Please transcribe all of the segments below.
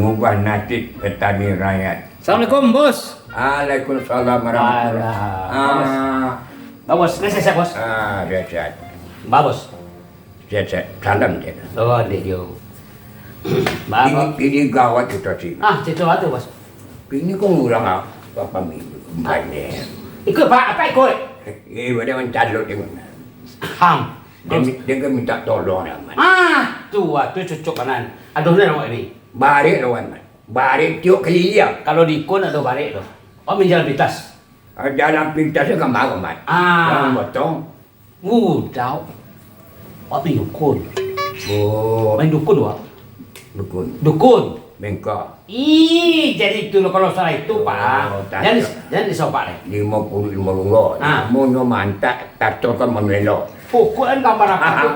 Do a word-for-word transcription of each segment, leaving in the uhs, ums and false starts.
Mubah nasib petani rakyat. Assalamualaikum, Bos. Waalaikumsalam warahmatullahi. Alah, Bos. Ah. Bos, sehat, Bos? Ah, sehat-sehat. Bos. Sehat-sehat. Salam, sehat. Oh, dek yo. Ini, ini gawat situasi. Ah, situasi apa, Bos? Ini kan urang apa, apa minggu, banyak. Ikut, Pak, apa ikut? Eh, ada mancalon di mana? Ham. Dia, dia kan minta tolong lah, Mat. Ah, tu, ah, tu cocok kanan. Aduh, ni awak ni. Barek lawan, Mat. Barek tiok keliling. Kalau di ikun ada barek tu. Oh, main jalan pintas. Ah, jalan pintas tu kan baru, Mat. Ah. Jalan motong. Mudah. Awak main dukun. Oh. Main dukun, Wak. Dukun. Dukun. Bengkak. Ih, jadi itu lo kalau salah itu, Pak. Oh, tak. Jangan dis-, jangan disobak deh. Lima puluh lima ringgit. Ah. Namun nyo mantak, tato kan mamelo. Pokok kan gambar apa tu,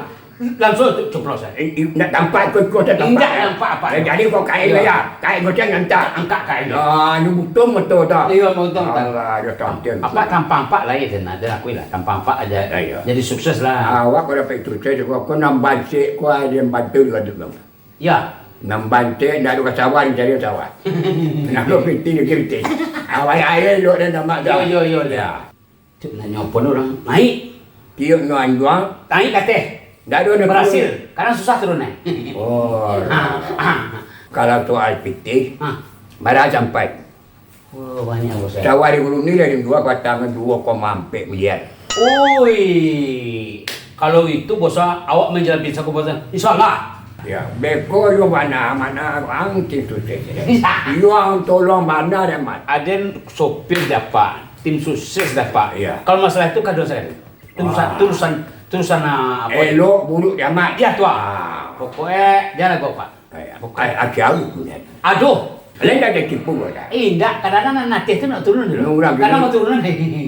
langsung tu coplos, eh. Eh, eh, nak tampak ikut-ikut, tak tampak. Indak nampak apa. Eh, jadi kau kain ya. Kain kau jangan tak. Angkat kain. Ah, ni betul-betul tak. Iya, betul tak. Alah, dia tampil. Apa tampang Pak lain, dan ada aku lah. Tampang Pak aja. Ya, ya. Jadi sukses lah. Awak kalau dapat sukses, kau, kau nambah cek, kau ada yang bantu juga dulu. Ya. Nan bantek, ndak ado ka sawah, dicari sawah. Nan ado pitih, dicari pitih. Awai aia elok dan tamak dah. Yo, yo, yo, yo. Ya. Cuk, nak nyo pun urang naik. Tiok nyo anjuang. Naik ka ateh. Ndak ado nak turun. Barasil. Kadang susah turun, eh. Oh. Ha, ha. Kalau soal pitih, ha, barang sampai. Oh, banyak, Bos, eh. Sawah di Gulu ni lah, di dua batang, dua koma ampek miliar. Oi, kalau itu, Bos, ah, awak manjalan pisah ko, Bos, ah. Insya Allah. Ya, beko yo bana, mana ang tim sukses. Yo ang tolong bana deh, Mat. Aden sopir dapat, tim sukses dapat. Iya. Kalau masalah itu, kado saya. Turusan, wah, turusan, turusan, ah, apa? Elok, buruk, kiamat. Ya, tu, ah. Ah. Pokoknya, jangan kau, Pak. Ai, ai, aki awu punyo. Aduh. Lain dak ado tipu dah. Eh, indak. Kadang-kadang nan ateh tu nak turun dulu. Urang kadang kini, mau turun.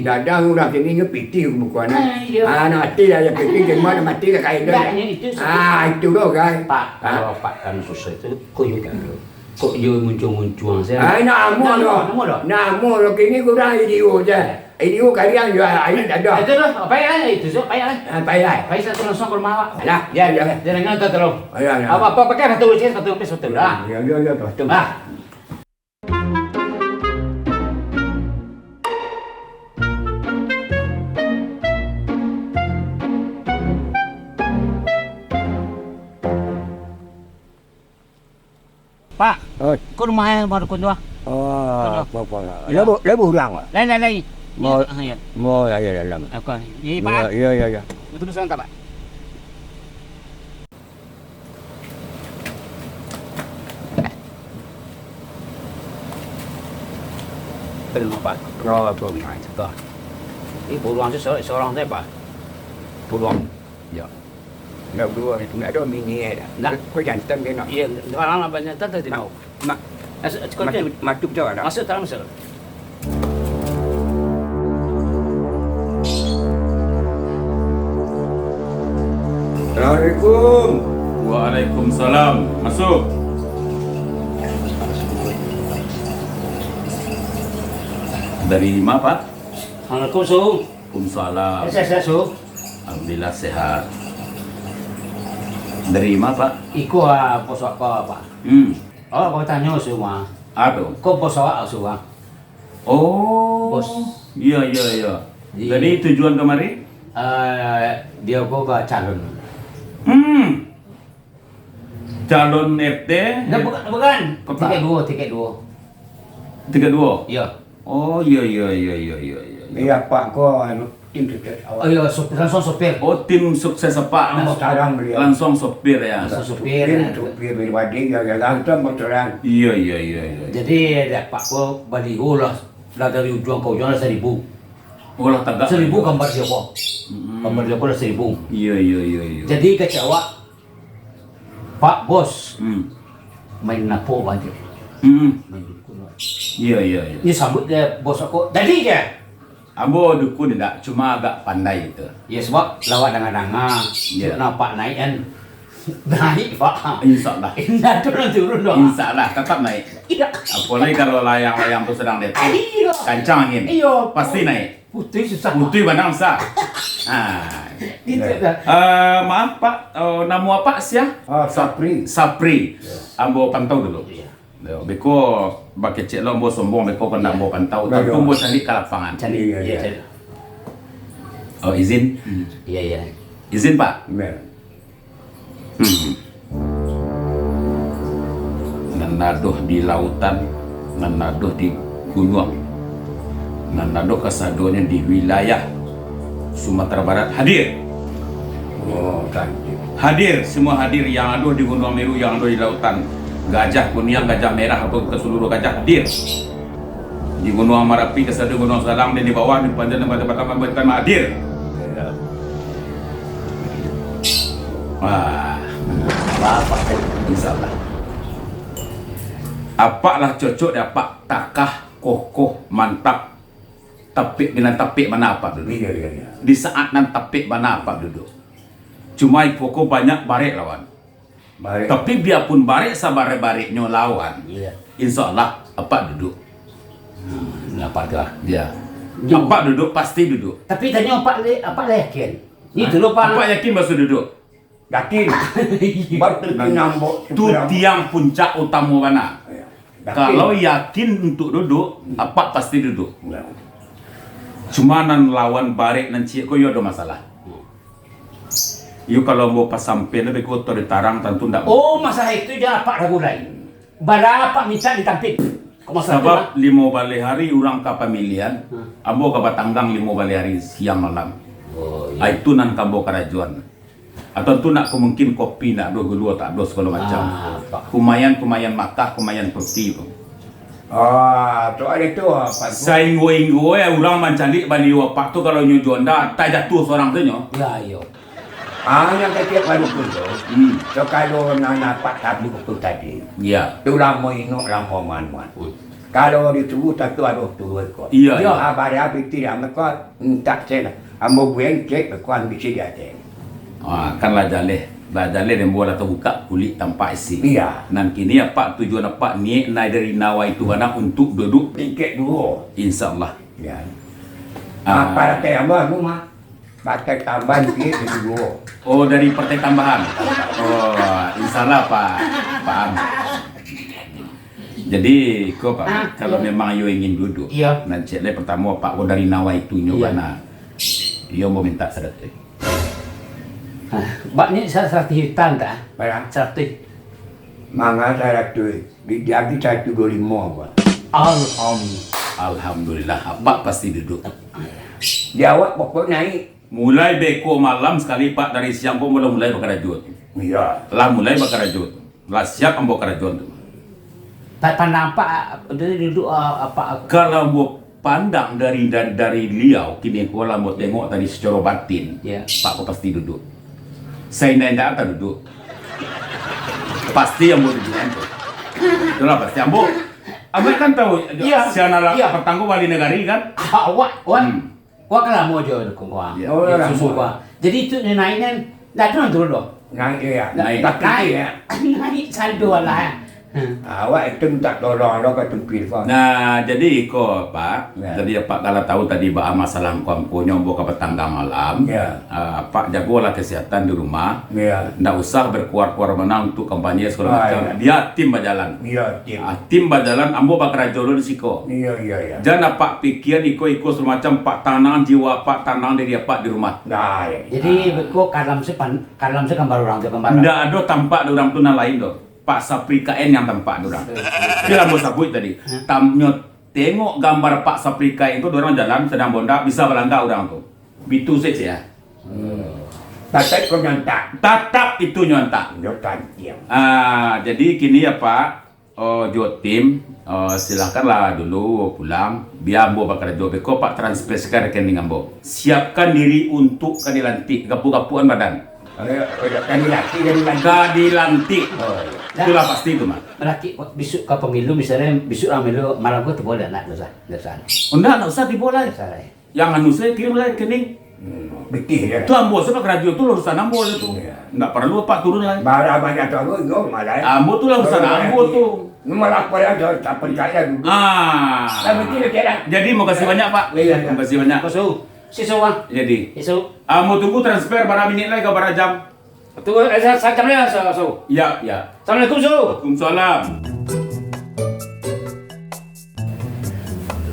Dadang urang kini nyo pitih bukan. Ah, iya. Ah, nak mati lah, yang pitih, di mana mati lah kain tu. Indak, ini itu. Ah, itu doh, guys. Pak, ah, kalau Pak kan susah tu, kok yo kan. Kok yo muncung-muncung saja. Ai, nak amuah doh. Nak amuah doh. Nak amuah doh, kini kurang idio je. Ini kalian jual air tak ada. Itu tu, apa ya? Itu tu, apa ya? Ah, apa ya? Apa ya, satu langsung ke rumah awak. Alah, ya, ya. Dia dengar tak terlalu. Alah, alah. Apa, apa pakai satu uci, satu pis, satu dah. Ya, ya, ya, betul. Dah. Pak, oi, ko rumah e, rumah dukun tu ah. Oh, apo-apo lah. Yo. Labu, labu urang, Pak. Lain, lain, lain. Mau, ah, yo, mau lah, yo, dalam. Oke. Ni, Pak. Yo, yo, yo, yo. Betul sangat, Pak. Terima, Pak. Oh, terima kasih. Ini peluang sih seorang saya, Pak. Peluang. Ya. Nak dua, nak dua mini aja. Nak. Kau jantan dia nak. Iya, orang abang jantan tadi mau. Mak, masuk, masuk, masuk, masuk. Masuk dalam, masuk. Assalamualaikum. Waalaikumsalam. Masuk. Dari mana, Pak? Assalamualaikum, Su. Waalaikumsalam. Sehat, sehat, Su. Alhamdulillah, sehat. Dari mana, Pak? Iko, ah, bos awak, Pak. Hmm. Awak, awak tanyo, Su, ah. Apo? Ko bos awak, Su, ah. Oh. Bos. Iya, iya, iya. Di- Jadi, tujuan kamari? Eh, dia ko ka calon. Hmm. Calon R T? Nah, bukan, bukan. Kota. Tingkat dua, tingkat dua. Tingkat dua? Iya. Oh, iya, iya. Iya, Pak, ko anu, tim sukses awak. Oh, iya, sup-, langsung sopir. Oh, tim sukses Apak. Langsung sekarang beliau. Langsung sopir, ya? Langsung sopir, sopir, ya. Sopir pribadi, ya, ya, langsung bocoran. Iya, iya, iya, iya. Jadi, ada Pak, ko baliho lah, lah dari ujuang ka ujuang lah saribu. Oh, lah tagak. Saribu gambar dia, ko. Mm-mm. Gambar dia, ko lah saribu. Iya, iya, iya, iya. Jadi, kecek awak, Pak Bos, hmm, main napo bajo? Hmm. Main dukun, Pak. Iya, iya, iya. Ini sambut dia, bos aku. Jadi je. Ambo dukun indak, cuma agak pandai tu. Ya, sebab lawak danga-danga, iya, nak Pak naik kan. Naik, Pak. Insya Allah. Indak turun-turun doang. Insya Allah, tetap naik. Iya. Apalagi kalau layang-layang tu sedang detik, iya, kancang angin. Iya. Pasti naik. Putuih susah. Putuih banang susah. Ah. Gitu dah. Eh, maaf, Pak. Eh, namo Apak sia? Ah, Sapri. Sapri. Ya. Ambo pantau dulu. Iya. Yo, beko bakecek lo ambo sombong, beko ko ndak ambo pantau, tantu ambo cari ka lapangan. Cari, Iyo, iyo, iyo. cari. Oh, izin? Hmm. Iyo, iyo. Izin, Pak? Iyo. Hmm. Nan ado di lautan, nan ado di gunuang, nan ado kasadonyo di wilayah Sumatera Barat hadir. Oh, cantik. Hadir, semua hadir, yang ado di Gunuang Meru, yang ado di lautan. Gajah kuniang, gajah merah, atau ke seluruh gajah hadir. Di Gunuang Marapi, kasado Gunuang Salang, dan di bawah, di pantai, di pantai, di pantai, hadir. Wah. Apak, insyaallah. Apak lah cocok di apak takah, kokoh, mantap. Tapek, di nan tapek bana apak duduak. Iyo, iyo, iyo. Di saat nan tapek bana apak duduak. Cuma iko ko banyak barek lawan. Barek. Tapi biapun barek sabarek-bareknyo lawan, Iyo. insyaallah apak duduak. Hmm, apak tu lah. Ya. Apak duduak, pasti duduak. Tapi tanyo apak le-, apak lah yakin? Hah? Itu lo, Pak. Apak yakin baso duduak? Yakin. Baru tu Nah, nambok tu tu tiang puncak utamo bana. Ya. Yakin. Kalau yakin untuk duduak, Hmm. apak pasti duduak. Ya. Cuma nan lawan barek nan ciek ko yo ado masalah. Hmm. Iyo, kalau ambo pasampean, tapi ko oto ditarang, tantu ndak. Oh, masalah itu jan apak ragu lai. Bara apak mintak ditampik? Kok masalah tu, Sabab Pak? limo baleh hari urang ka pamilihan, Hmm. ambo ka batanggang limo baleh hari siang malam. Oh, iyo. Ah, itu nan ka ambo karajoan. Atau tu nak ko mungkin kopi ndak ado, gulu tak ado, sagalo macam. Ah, Pak. Kumayan-kumayan makah, kumayan peti tu. Ah, tu ado tu, Pak. Sainggo-inggo, eh, urang mancaliak baliau apak tu, kalau nyo juo ndak, tak jatuah surang tu nyo. Ya, iyo. Ah, nan katiak baru tu, Hmm. tu kalau nan apak tabu tu tadi. Ya. Tu lamo inok, lamo manuan. Hmm. Kalau ditubuh, tantu ado tubuh ko. Iya, Yo, iya. Abah dia pitih dia, meko mintak sen. Ambo bueng cek, meko ambisi dia sen. Ah, kan lah jaleh. Lah jaleh, dan buah lah tabuka kulik tampak isi. Iya. Nan kini apak tujuan apak niat nai dari nawa itu bana untuk duduk. Tingkek duo. Insya Allah. Ya. Ah. Apa kata ambo, ambo mah? Partai Tambahan, duit duo. Oh, dari Partai Tambahan. Oh, insya Allah, Pak. Paham. Jadi, ko, Pak, Ah, kalau iya. memang iyo ingin duduk, Iya. nan cek lai pertamo, Pak, ko dari nawa itu nyo Iya. bana. Iyo mau minta saratus. Ah, bak ni sa-, saratus juta tak? Bara? Saratus. Manga saratus. Di, di abih satu dua limo, Pak. Alham-, Alhamdulillah, apak pasti duduk. Di awak pokok naik. Mulai beko malam sakali, Pak, dari siang ko lah mulai bakarajo tu. Iya. Lah mulai bakarajo tu. Lah siap ambo karajoan tu. Pa-, pandang apak, ah, dari duduk, ah, apak. Kalau ambo pandang dari, dari, dari liau, kini ko lah ambo tengok tadi secara batin, Iya. Pak ko pasti duduk. Saindak-indak tak duduk. Pasti ambo duduk tu. Itulah pasti ambo. Ambo kan tahu, Iya. sian anak Iya. patang ko wali nagari kan? Awak, Wan. Hmm. Wah, kan lamo jo dukung, Wan. Iya. Oh, Yang lamo. susu, Wan. Jadi itu naik kan, ndak ada turun doh. Naik, iya. Naik. Tapi Naik. iya. Naik saldo lah. Hmm. Awak itu minta tolong lo ka tumpil ko. Nah, jadi iko, Pak. Ya. Jadi, Apak kalau tahu tadi baa masalah angko-angkonyo, ambo ka batanggang malam. Ya. Ah, Apak jagolah kesehatan di rumah. Ya. Ndak usah berkuar-kuar mana untuk kampanye segala Ah, macam. ya. Biar tim bajalan. Iya, tim. Ah, tim bajalan, ambo bakarajo dulu di siko. Iya, iya, iya. Jan Apak pikia iko-iko segala macam, Pak, tanang jiwa Apak, tanang diri Apak di rumah. Nah, iya. Jadi, Ah. beko kalam se pan-, kalam se gambar urang tu, gambar. Ndak ado tampak di urang tu nan lain doh. Pak Sapri K N yang tampak di urang. Betul. Itu yang ambo sabuik tadi. Hmm. Tam-, nyo tengok gambar Pak Sapri K N tu, urang jalan sadang bonda, bisa balangga urang tu. Bitu saja ya. Hmm. Tatap ko nyontak. Tatap itu nyontak. Nyo tantiang. Ah, jadi kini ya, Pak, Oh, jo tim, eh, silakanlah dulu pulang. Bia ambo bakarajo. Beko Apak transfer ka rekening ambo. Siapkan diri untuk ka dilantik, gapu-gapuan badan. Ayo, ayo, ka dilantik, ka dilantik. Ka dilantik. Oh, iya. Itulah pasti tu, Mak. Balaki, bisuak ka pemilu, misalnyo bisuak lah pemilu, malam ko tibo dah, ndak usah, ndak usah. Oh, ndak, ndak usah tibo lah. Ndak usah lah. Yang anu sajo kirim lah rekening. Hmm, pitih je. Tu ambo sajo karajo tu, urusan ambo je tu. Iya. Ndak paralu Apak turun lah. Bara banyak tu ambo, yo, malah. Ambo tu lah urusan ambo tu. Ini malah apa ya, jauh tak percaya dulu. Ah. Lah, betul, betul lah. Jadi, makasih banyak, Pak. Iya, iya. Makasih banyak. Koso. Siso, Bang. Jadi. Iso. Ambo tunggu transfer bara minit lai ka bara jam. Tu, eh, sa-, sajam lai, so, so. Ya, ya. Assalamualaikum, so. Waalaikumsalam.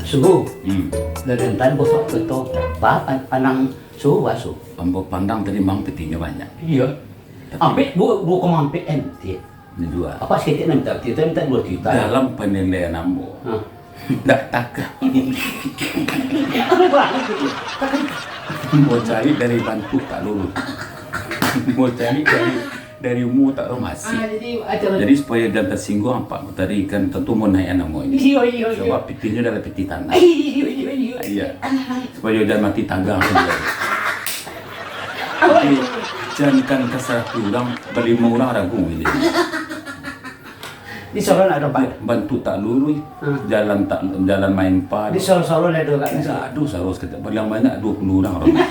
Suhu. Hmm. Dari entan bosok ke to. Ba, an-, anang suhu, ba, suhu. Ambo pandang tadi mang pitinyo banyak. Iyo. Tapi ampe duo, duo koma ampe M T. Ini duo. Apa saketek nan minta? Kito minta duo juta. Dalam panilaian ambo. Hah. Ndak takah. Apa banget itu? Mau cari dari bantuak tak lurus. Mau cari dari dari umua tak tahu masih. Ah, jadi, ada. Jadi, supaya jan tasingguang, Pak, tadi kan tantu mau naik namo ini. Iyo, iyo, iyo. Sabab pitinyo adalah piti tanah. Iyo, iyo, iyo. Iya. Supaya jan mati tagang. Jadi, jan kan ka saratuih urang, balimo urang ragu ini. Di Solo ndak ado, Pak? Bantuak tak lurus. Hmm. Jalan tak, jalan main pa. Di Solo-Solo ndak ado, Kak? Ndak ado, Solo saketek. Paling banyak duo puluah urang, urang.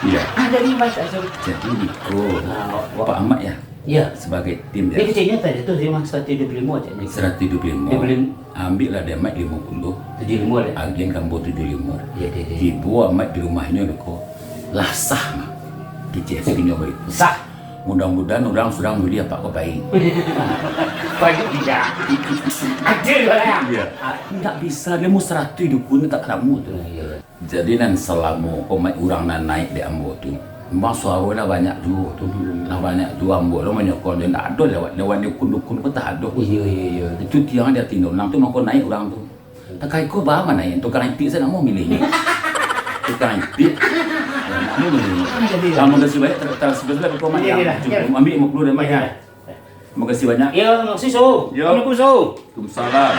Iya. Ah, jadi, Mas, Azul. Jadi, Niko, ah, Pak Ahmad, ya? Iya. Sebagai tim, ya? Dia kecilnya tadi tu, dia mah saratuih duo puluah limo aja, Niko. Saratuih duo puluah limo. Dia belum. Ambiaklah dek Ahmad limo puluah. Tujuah limo, dek. Agian ka ambo tujuah limo. Iya, iya, iya. Tibo Ahmad di rumahnyo, Niko. Lah sah, mah. Kecil, sekinyo balik. Sah. Mudah-mudahan urang surang bali apak ko baik. Baik tidak? Adil lah, ya? Iya. Ah, ndak bisa, dia mau saratuih dukun tak kamu tu. Iya. Jadi nan salamo ko mai urang nan naik di ambo tu, memang suaro lah banyak juo tu. Lah banyak juo ambo lo manyokong dia, ndak ado lewat, lewat dukun-dukun ko tak ado. Iya, iya, iya. Itu tiang dia tindonang tu mako naik urang tu. Takai ko ba ma naik, tukang itik sajo nak mau milih. Tukang itik. Ya, nak mau milih. Jadi, ya. Terima kasih banyak, ter-, ter-, sebelah-sebelah ko mai. Iya, iya, iya. Ambil lima puluh dan mai. Iya. Terima kasih banyak. Iya, terima kasih, So. Iya. Assalamualaikum, So. Waalaikumsalam.